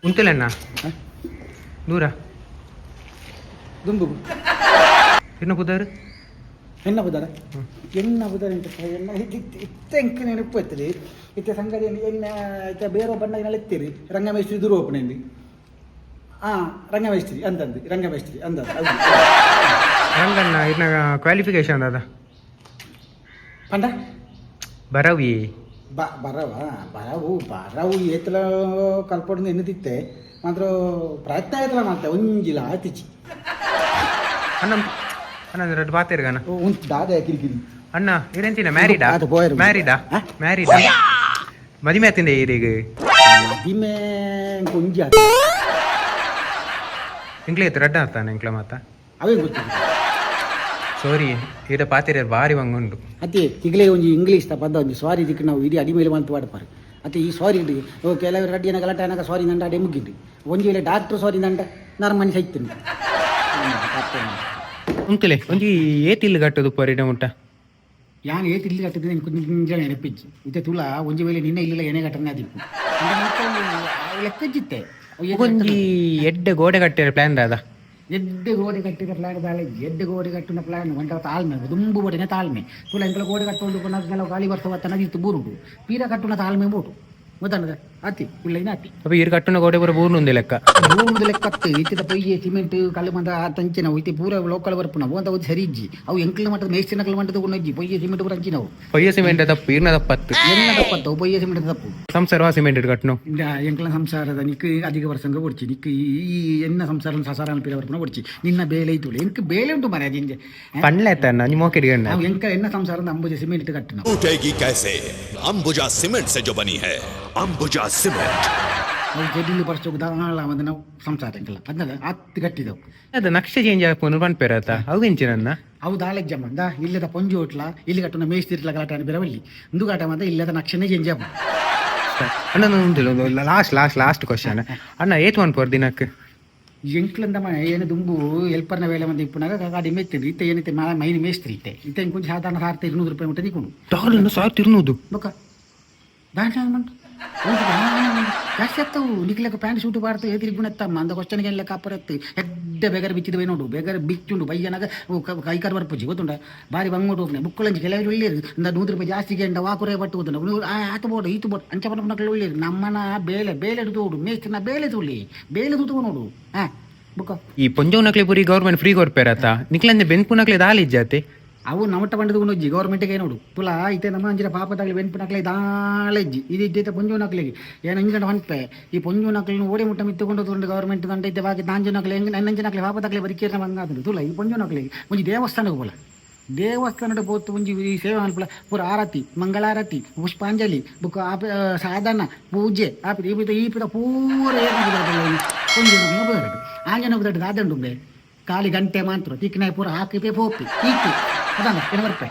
ಉಂತುಲೆಣ್ಣ ದೂರ. ದುಂಬು. ಇನ್ನು ಪುದರ್? ಎನ್ನ ಬುದಾರ, ಎನ್ನ ಬುದಾರ ಎಂತ ಎನ್ನ ಇತ್ತೆ ಎಂಕ್ ನೆನಪು ಇತ್ತದೆ. ಇತ್ತೆ ಸಂಗತಿ ಎನ್ನ ಇತ್ತೆ ಬೇರೆ ಬಣ್ಣ ಎತ್ತೀರಿ ರಂಗಮೇಸ್ತ್ರಿ ದೂರ ಓಪನ್. ಆ ರಂಗಮೇಸ್ತ್ರಿ ಅಂದಂದು, ರಂಗಮೇಸ್ತ್ರಿ ಅಂದ. ರಂಗಣ್ಣ, ಇರ್ನ ಕ್ವಾಲಿಫಿಕೇಶನ್ ದಾದ? ಪಂಡ? ಬರವಿ. ಬ ಬರವ ಬರವು ಬರವು ಏತಲ ಕಲ್ಪೊಡ್ದು ಎನ್ನುತ್ತಿತ್ತೆ ಮಾತ್ರ ಪ್ರಯತ್ನ ಆಯ್ತಲ್ಲ ಮಾತ್ರ ಒಂಜಿಲ ಆತಿಚಿ. ಅಣ್ಣ, ಅಣ್ಣ, ಎರಡು ಪಾತೆರ್ಗನ. ಉಂಟು ದಾದ ಕಿರಿಕಿರಿ? ಅಣ್ಣ, ಇರೆಂಚಿನ ಮ್ಯಾರಿಡಾ? ಅದು ಪೋಯೆರ್. ಮ್ಯಾರಿಡಾ? ಆ? ಮ್ಯಾರಿಡಾ? ಮದಿಮೆ ಆತಿಂದೆ ಈರೀಗ? ಮದಿಮೆ ಒಂಜಿ ಆತ. ಎಂಕ್ಲೆ ಐತೆ ರಡ್ಡ ಆಗ್ತಾನೆ ಎಂಕ್ಲ ಮಾತ. ಅವೇ ಗೊತ್ತಿಲ್ಲ. ಸಾರಿ, ಈಡ ಪಾತೆರ ಬಾರಿ ಬಂಗುಂಡು. ಅತ್ತೆ, ತಿಗಳೇ ಒಂಜಿ ಇಂಗ್ಲೀಷ್ ತ ಪದ ಒಂಜಿ ಸಾರಿ ದಿಕ್ಕು ನಾವು ಇಡೀ ಅಡಿಮೇಲೆ ಮಂತ್ ಪಾಡ್ಪಾರು ಅತ್ತೆ. ಈ ಸಾರಿ ಇಡು ಕೆಲವರು ರಡ್ಡಿ ಏನ ಗಲಾಟೆ ಅನಗ ಸಾರಿ ನಂಡ ಅಡೆ ಮುಗ್ಗಿಂಡು. ಒಂಜಿ ವೇಳೆ ಡಾಕ್ಟ್ರ್ ಸಾರಿ ನಂಡ ನರಮನಿ ಸೈತೀನಿ. ಉಂತುಲೆ, ಒಂಜಿ ಏತಿಲ್ಲು ಕಟ್ಟುದು ಪರಿಡ ಮುಟ್ಟ? ಯಾನ್ ಏತ್ ಇಲ್ಲಿ ಕಟ್ಟಿದ್ರೆ ನಿಂಜ ನೆನಪಿಜ್ಜಿ. ಇತ್ತೆ ತುಲ ಒಂಜಿ ವೇಳೆ ನಿನ್ನೆ ಇಲ್ಲ ಏನೇ ಘಟನೆ ಆದಿಪ್ಪು ಲೆಕ್ಕಜ್ಜಿತ್ತೆ. ಒಂಜಿ ಎಡ್ಡೆ ಗೋಡೆ ಕಟ್ಟಿರ ಪ್ಲಾನ್ ದಾದ? ಎಡ್ಡೆ ಗೋಡೆ ಕಟ್ಟಿದ ಪ್ಲಾನ್ ದಾಳೆ. ಎಡ್ಡೆ ಗೋಡೆ ಕಟ್ಟಿನ ಪ್ಲಾನ್ ಒಂಟ ತಾಳ್ಮೆ ದುಂಬು ಬೋಡಿನ ತಾಳ್ಮೆ. ತುಲ ಎಂಕಲ ಗೋಡೆ ಕಟ್ಟೊಂದು ಕೆಲವು ಗಾಳಿ ವರ್ಷ ಬತ್ತನ ಇತ್ತು ಬೂರುಂಡು. ಪೀರ ಕಟ್ಟುನ ತಾಳ್ಮೆ ಬೋಟು ಗೊತ್ತಂದ ಅತಿ ಉಳ್ಳೈನ ಅತಿ. ಅಪ್ಪ, ಈರ್ ಕಟ್ಟುನ ಗೋಡೆ ಪೂರ ಬೂರ್ನುಂದೆ ಲೆಕ್ಕ. ಭೂಮಿದ ಲೆಕ್ಕತ್ತು. ಇತ್ತಿದ ಪೊಯ್ಯೆ ಸಿಮೆಂಟ್ ಕಲ್ಲು ಮಂದ ತಂಚಿನವು. ಇತ್ತೆ ಪೂರ ಲೋಕಲ್ ಬರ್ಪುನ ಅಂತ ಒಂದು ಸರಿ ಇಜ್ಜಿ. ಅವು ಎಂಕಲ್ ಮಟ್ಟದ ಮೇಸ್ತಿನಕಲ್ ಮಟ್ಟದ ಉಣ್ಣಜ್ಜಿ. ಪೊಯ್ಯೆ ಸಿಮೆಂಟ್ ಪೂರ ಅಂಚಿನವು. ಪೊಯ್ಯ ಸಿಮೆಂಟ್ ತಪ್ಪು, ಈರ್ನ ತಪ್ಪತ್ತು. ಎನ್ನ ತಪ್ಪತ್ತು? ಪೊಯ್ಯೆ ಸಿಮೆಂಟ್ ತಪ್ಪು. ಸಂಸಾರ ಸಿಮೆಂಟ್ ಕಟ್ಟನು. ಇಂದ ಎಂಕಲ ಸಂಸಾರದ ನಿಕ್ ಅಧಿಕ ಪ್ರಸಂಗ ಕೊಡ್ಚಿ. ನಿಕ್ ಈ ಈ ಎನ್ನ ಸಂಸಾರ ಸಸಾರ ಪಿರ ಬರ್ಪುನ ಕೊಡ್ಚಿ. ನಿನ್ನ ಬೇಲೆ ಇತ್ತು, ಎಂಕ್ ಬೇಲೆ ಉಂಟು ಮನೆ ಜಿಂಜೆ. ಪಣ್ಲೆ ಆಯ್ತಣ್ಣ, ನಿಮ್ಮ ಮೋಕೆಡ್. ನಾವು ಎಂಕ ಎನ್ನ ಸಂಸಾರದ ಅಂಬುಜ ಸಿಮೆಂಟ್ ಕಟ್ಟನ. टूटेगी कैसे अंबुजा सीमेंट से जो बनी है अंबुजा सीमेंट. ಅವು ಜಡಿಲು ಬರ್ಸೋಕು ದಾಳ ಒಂದು ನಾವು ಸಂಸಾರ ಎಂಕಲ ಅದ್ನದ ಹತ್ತು ಕಟ್ಟಿದವು. ಅದು ನಕ್ಷೆ ಚೇಂಜ್ ಆಪುನು ಪನ್ಪೇರತ್ತ, ಅವು ಎಂಚಿನನ್ನ? ಅವು ದಾಳೆಗ್ ಜಮ್ಮ ದಾ ಇಲ್ಲದ ಪೊಂಜಿ ಹೋಟ್ಲ ಇಲ್ಲಿ ಕಟ್ಟುನ ಮೇಸ್ತಿರ್ಲ ಗಲಾಟೆ ಬಿರವಲ್ಲಿ ಇಂದು ಕಾಟ ಮಾತ್ರ ಇಲ್ಲದ ನಕ್ಷೆನೇ ಚೇಂಜ್ ಆಪು. ಅಣ್ಣ, ಲಾಸ್ಟ್ ಲಾಸ್ಟ್ ಲಾಸ್ಟ್ ಕ್ವಶನ್ ಅಣ್ಣ, ಏತ್ ಪನ್ಪೋರ್ ದಿನಕ್ಕೆ? ಎಂಕ್ಲಂದ ಮನೆ ಏನು ದುಂಬು ಎಲ್ಪರ್ನ ವೇಳೆ ಮಂದಿ ಇಪ್ಪುನಾಗ ಕಡಿಮೆ ಇತ್ತು. ಇತ್ತೆ ಏನೈತೆ ಮೈನ್ ಮೇಸ್ತ್ರಿ ಇತ್ತೆ ಇತ್ತೆ ಇಂಕೊಂಚ ಸಾಧಾರಣ 1200 ರೂಪಾಯಿ ಮುಟ್ಟ ದಿಕ್ಕೊಂಡು. ಡಾಲರ್ 1200? ಬೊಕ್ಕ ದಾಂಡ ಮಂಟು ಜಾಸ್ತಿ ಆಗ್ತಾವು. ನಿಕ್ಲೆಕ ಪ್ಯಾಂಟ್ ಶೂಟ್ ಬಾರ್ತು ಏತಿರಿ ಗುಣತ್ತಮ್ಮ ಅಂದ ಕ್ವಶನ್ಗೆ ಎಲ್ಲ ಕಾಪರತ್ತು ಎಡ್ಡೆ ಬೇಗರ ಬಿಚ್ಚಿದ ನೋಡು. ಬೇಗರ ಬಿಚ್ಚುಂಡು ಬಯ್ಯನಾಗ ಕೈಕಾರ್ ಬರ್ಪುಜಿ ಗೊತ್ತುಂಡ. ಬಾರಿ ಬಂಗೋಟು ಹೋಗ್ನೆ ಬುಕ್ಕಳಂಚಿ ಕೆಲವರು ಒಳ್ಳೇರು. ಅಂದ 100 ರೂಪಾಯಿ ಜಾಸ್ತಿ ಗೆಂಡ ವಾಕುರೆ ಪಟ್ಟು ಗೊತ್ತುಂಡ. ಆತ ಬೋಡು ಈತು ಬೋಡು ಅಂಚ ಪನಪನಕ್ಲು ಒಳ್ಳೇರು. ನಮ್ಮನ ಬೇಲೆ ಬೇಲೆ ತೋಡು ಮೇಸ್ತಿನ ಬೇಲೆ ತುಳಿ ಬೇಲೆ ತೂತು ನೋಡು. ಹಾ, ಬುಕ್ಕ. ಈ ಪೊಂಜೋನಕ್ಲೆ ಪೂರಿ ಗೌರ್ಮೆಂಟ್ ಫ್ರೀ ಕೊರ್ಪೇರತ್ತ, ನಿಕ್ಲಂದೆ ಬೆನ್ಪುನಕ್ಲೆ ದಾಲಿ ಇಜ್ಜಾತೆ. ಅವು ನಮಟ ಬಂಡದು ಉನ್ನೊಜ್ಜಿ ಗೌರ್ಮೆಂಟ್ಗೆ ನೋಡು. ತುಲ ಇತ್ತೆ ನಮ್ಮ ಅಂಚಿನ ಪಾಪದಾಗಲಿ ಬೆನ್ಪುನಕ್ಲೆ ದಾಳೆಜ್ಜಿ ಇದು ಇದ್ದಿದ್ದ ಪೊಂಜೋನಕ್ಲಿಗೆ ಏನು ಇಂಜನ ಹೊಂಪೆ. ಈ ಪೊಂಜೋನಕ್లను ಓಡಿ ಮುಟ್ಟ ಮಿತ್ತುಕೊಂಡು ತುಂಡು ಗೌರ್ಮೆಂಟ್ ದಂಡ ಇತ್ತೆ. ಬಾಕಿ ತಾಂಜೋನಕ್ಲೆ ಹೆಂಗ್ ನನ್ನಂಚಿನಕ್ಲೆ ಪಾಪದಾಗಲಿ ಬರಿಕೇರ್ನ ಬಂಗಾತುಂಡು. ತುಲ ಈ ಪೊಂಜೋನಕ್ಲಿಗೆ ಒಂಜಿ ದೇವಸ್ಥಾನಕ್ಕೆ ಬೋಲ, ದೇವಸ್ಥಾನದ ಪೋತು ಒಂಜಿ ಈ ಸೇವೆ ಮನ್ಪುಲ. ಪೂರ ಆರತಿ, ಮಂಗಳಾರತಿ, ಪುಷ್ಪಾಂಜಲಿ, ಬುಕ್ಕ ಆಪ ಸಾಧನ ಪೂಜೆ ಆಪಿ ಈ ಈ ಪೂರ ಪೂರ ಪೊಂಜೋನಕ್ಲು. ಆಂಜನ ದಾದಂಡುಂಬೆ ಖಾಲಿ ಗಂಟೆ ಮಾತ್ರ ತಿಕ್ಕಿನ ಪೂರ ಹಾಕಿ ಪೋಪಿ ಈತಿ ಅದಾನ ಏನು ಬರ್ಪೆ.